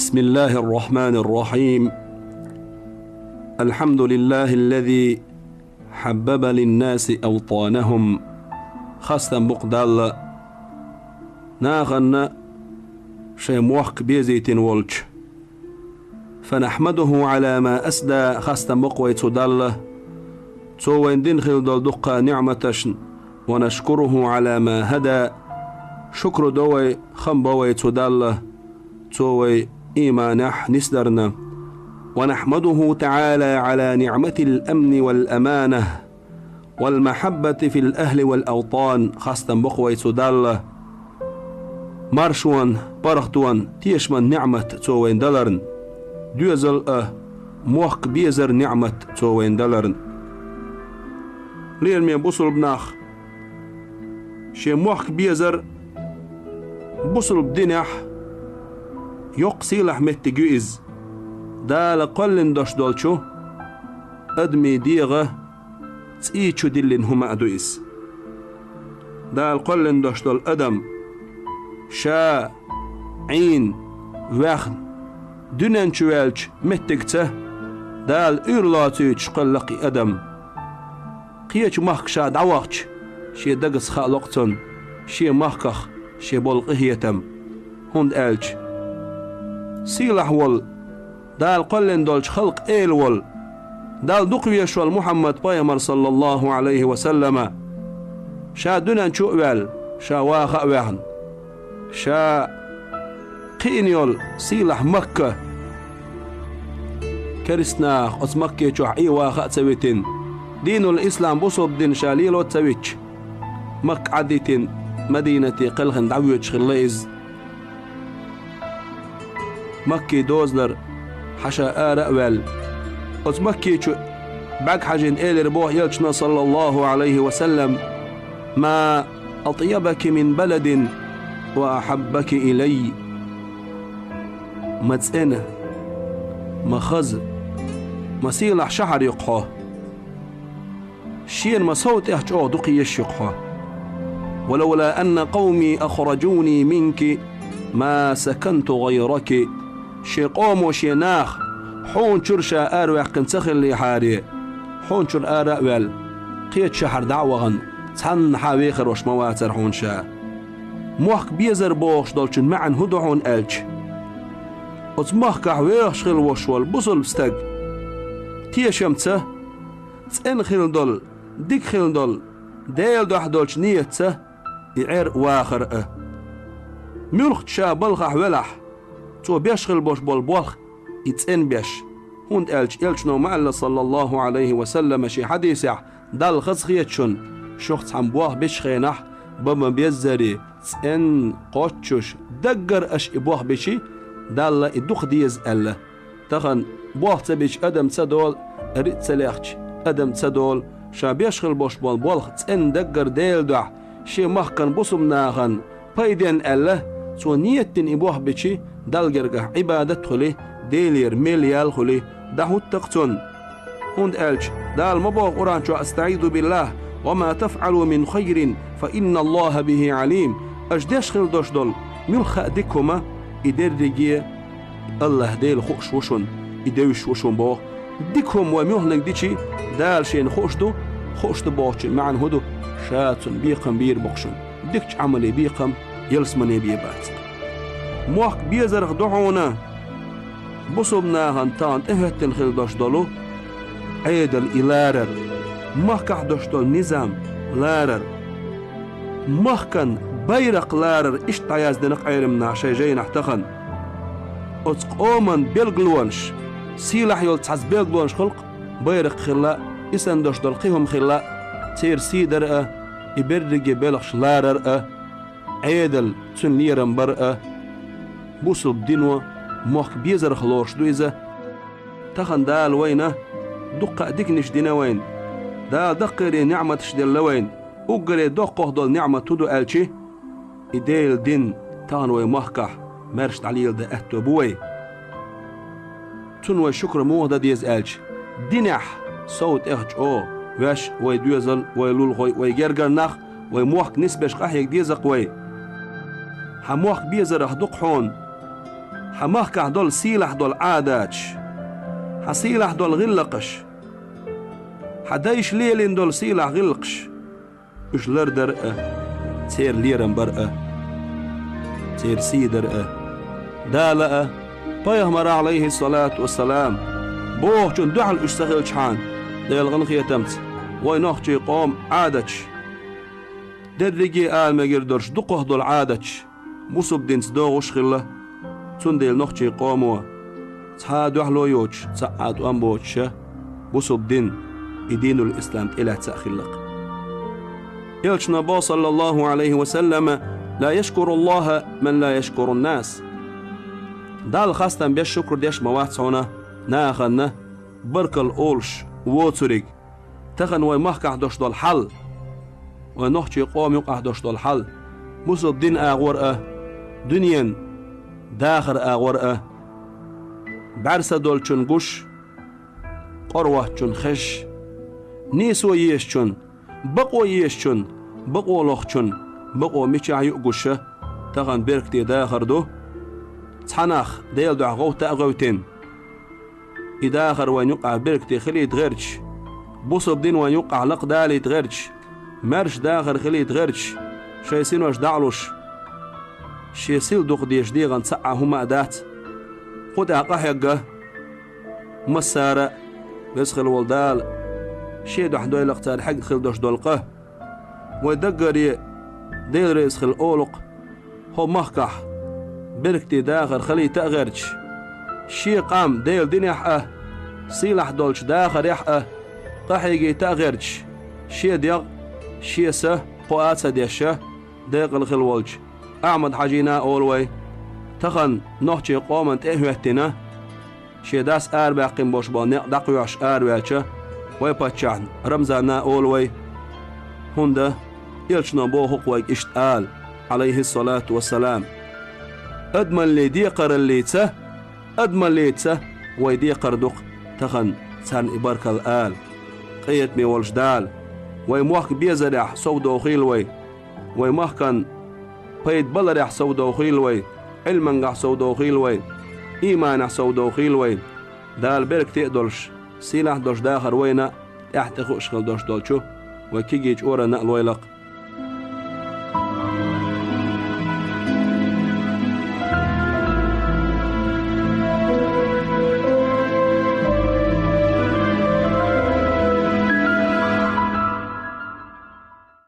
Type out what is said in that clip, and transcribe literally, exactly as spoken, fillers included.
بسم الله الرحمن الرحيم. الحمد لله الذي حبب للناس أوطانهم. Хастам бу-кх Далла нахана шайн мохк безийтина волчу. فنحمده على ما أسدى, хастам бу-кх вай цу Далла, Цо вайн дина хилла долу дуккха ниъматашна, ونشكره على ما هدى, шукр до вай, хам бо вай цу Далла, Цо вай ийманехь нисдарна. ونحمده تعالى على نعمة الأمن والأمانة والمحبة في الأهل والأوطان, хастам бу-кх вай цу Далла, маршонан, паргӀатонан, тешаман ниъмат Цо вайн даларна, доьзал а, мохк безар ниъмат Цо вайн даларна. Лераме бусулба нах, шен мохк безар бусулба динехь йоккха сийлахь меттиг ю иза. Дала кхоьллина долуш долчу адамийн дегӀан цӀий чу диллина хӀума а ду иза. Дала кхоьллина долуш долу адам ша Ӏийна, ваьхна, дуьнен чу ваьллачу меттигца Дала уьйр лоцуьйтуш кхоьллу-кх и адам. Кхечу махка ша дӀавахча, шен дагца хаало-кх цунна шен махках шен болу къинхетам, хӀунда аьлча сийлахь волу, Дала кхоьллина долчу халкъан эла волу, Далла дукха везаш волу Мухьаммад-пайхамар, саллаллаху Ӏалайхи ва саллама, ша дуьнен чу а ваьлла, ша ваха а ваьхна, ша кхиъна йолу сийлахь Макка, керстанаха оцу Макке чохь Ӏен ваха а ца витина, динул ислам, бусулба дин ша лело а ца витча, Макка Ӏадитина, Мадинате кхелхина дӀавоьдуш хилла иза. Маккин дозалара хьаша ара а ваьлла, оцу Макки чу бӀаьрг хьажийна элира боху элчано, саллаллаху Ӏалайхи ва саллам: «Ма атъябаки мин баладин ва ахьаббаки илай». Ма цӀена, ма хаза, ма сийлахь шахьар ю-кх хьо. Шена ма сов тӀех чӀогӀа дукха езаш ю-кх хьо. «Ва лавла анна къавми ахраджуни минки ма саканту гӀайраки». Шен къомо, шен наха хьуна чуьра ша араваьккхина ца хиллехьара, хьуна чуьра ара а ваьлла, кхечу шахьар дӀа а вахана, цхьаннахьа вехар ваша ма вацара хьуна ша. Мохк безар бохуш долчун маьӀна хӀун ду хьуна аьлча, оцу махкахь вехаш хилла ваша волу бусулба стаг тешамца, цӀена хилла долу, дика хилла долу, Делан дуьхьа долчу ниятца и Ӏер вахар а. Муьлххачу ша балхахь велахь, цо беш хилла бош болу болх и цӀена беш, хӀунда аьлча элчано ма аьлла, саллаллаху Ӏалайхи ва саллама, шен хьадисехь: «Далла хазахета шуна, шух цхьамма болх бечу хенахь, бан ма-беззара, цӀена, кхоччуш, даггара аша и болх бичи, Далла и дукха деза», аьлла. Тахана болх ца бича адам ца долу, риъ ца лехча адам ца долу, ша беш хилла бош болу болх цӀена, даггара Делан дуьхьа, шен махкан бусулба нахана пайденна аьлла, цо ниет дина и болх бичи, Далла гергахь Ӏибадат а хуьли, Делера мел ял а хуьли, дӀахӀутту-кх цунна. ХӀунда аьлча Дала ма боху Къуръан чохь: «АстаӀизу биллахь, ва ма тафӀалу мин хайрин, фа инналлахьа бихьи Ӏалим». Аша деш хилла дош долу муьлхха а дика хӀума, и дерриге АллахӀ Дела хууш ву шуна, и девзаш ву шуна боху. Дика хӀума вай муьлханиг дичи, Дала шена хууш ду, хууш ду бохучун маьӀна хӀун ду? Ша цунна бекхам бийр бу-кх шуна. Дикачу Ӏамале бекхам, ялсамане бен бац. Мохк безарх ду хьуна бусулба нахана тахана тӀехӀоьттина хилла дош долу Ӏедал и ларар, махкахь дош долу низам ларар, махкан байракх ларар, иштта дӀаяздина-кх Ӏеламнаха шайн жайнахь тахана. Оцу къоман билгалонаш, сийлахь йолу цхьацца билгалонаш хуьлу-кх, байракх хилла а, и санна дош долу кхин хӀума хилла а, церан сий дар а, и берриге белхаш ларар а, Ӏедал, цуьнан лерам бар а, бусулба дино мохк безарх лоруш ду иза. Тахана Дала вайна дуккха а диканаш дина вайна. Дала даккхийре ниъматаш делла вайна. Уггаре доккхах долу ниъмат хӀун ду аьлчи, и Делан дин тахана вай махкахь маьрша дӀалеладан аьтто бу вай. Цунна вай шукр муха дан деза аьлча, динехь сов тӀех чӀогӀа ваьш вай доьзал, вай лулахой, вай гергара нах, вай мохк нисбеш къахьега деза-кх вай. Хьан мохк безарх ду-кх хьуна Хьан махкахь долу сийлахь долу Ӏадаташ, хьан сийлахь долу гӀиллакхаш, хьан дайша лелийна долу сийлахь гӀиллакхаш, уьш лардар а, церан лерам бар а, церан сий дар а. Дала а, пайхамара, Ӏалайхиссалату вассалам, бохучун дуьхьал уьш ца хилчхьана, Делан къинхетамца, вай нохчийн къоман Ӏадаташ, дерриге а ала мегар долуш дукхах долу Ӏадаташ, бусалба динца догӀуш а хилла, цундела нохчийн къомо цхьа а дуьхьало йоцуш, цхьа а тӀом боцуш а, бусалба дин, и динул ислам тӀелаьцна а хилла-кх. Элчано боху, саллаллаху Ӏалайхи ва саллама: «Ла яшкуруллаха ман ла яшкурун нас». Далла хастам беш, шукр деш ма вац хьуна нахана баркалла олуш воцург. Тахана вай махкахь долуш долу хьал, вай нохчийн къоман юкъахь долуш долу хьал, бусалба динан агӀор а, дуьненан дахаран агӀор а, бӀаьрса долчун гуш, къора воцчун хезаш, нийсо езачун, бакъо езачун, бакъо лохучун, бакъо мичахь ю а гуш а, тахана беркате дахар ду. Цхьа нах Делан дуьхьа гӀовтта а гӀевттина, и дахар вайн юкъахь беркате хилийта гӀерташ, бусалба дин вайн юкъахь лакхадалийта гӀерташ, маьрша дахар хилийта гӀерташ, шайн синош дӀа а луш, шен сил дукха дезаш дегӀан цхьа а хӀума а дац. Кху тӀехь къахьегна массара а, Веза хилла волу Дала шен дуьхьа дойла-кх цара хьегна хила долуш долу къа. Вай даггара Дела реза хила олу-кх хӀокху махкахь беркате дахар хилийта а гӀерташ, шен къам Делан динехь а, сийлахь долчу дахарехь а къахьегийта а гӀерташ, шен дегӀ, шен са кхоа а ца деш а, декъала хилла волчу Ахьмад-Хьаьжина а олу вай, тахана нохчийн къоманна тӀе а хӀоьттина, шен дас арабаьккхина болуш болу некъ дӀакхоьхьуш араваьлча, вай паччахьна Рамзанна а олу вай. ХӀунда Элчано боху-кх вайга иштта ала, Ӏалайхиссалату вассалам: «Адамаллин декхараллица, адамаллица вай декхар ду-кх тахана царна и баркалла ала». Къинхетаме волуш Дала вай мохк безарехь совдохийла вай, вай махкан пайда баларехь совдохийла вай, Ӏилмангахь совдохийла вай, ийманехь совдохийла вай. Дала беркате а долуш, сийлахь долуш дахар вайна а тӀаьхьа тӀе хууш хила долуш долчу вай кегийчу оранна а лойла-кх.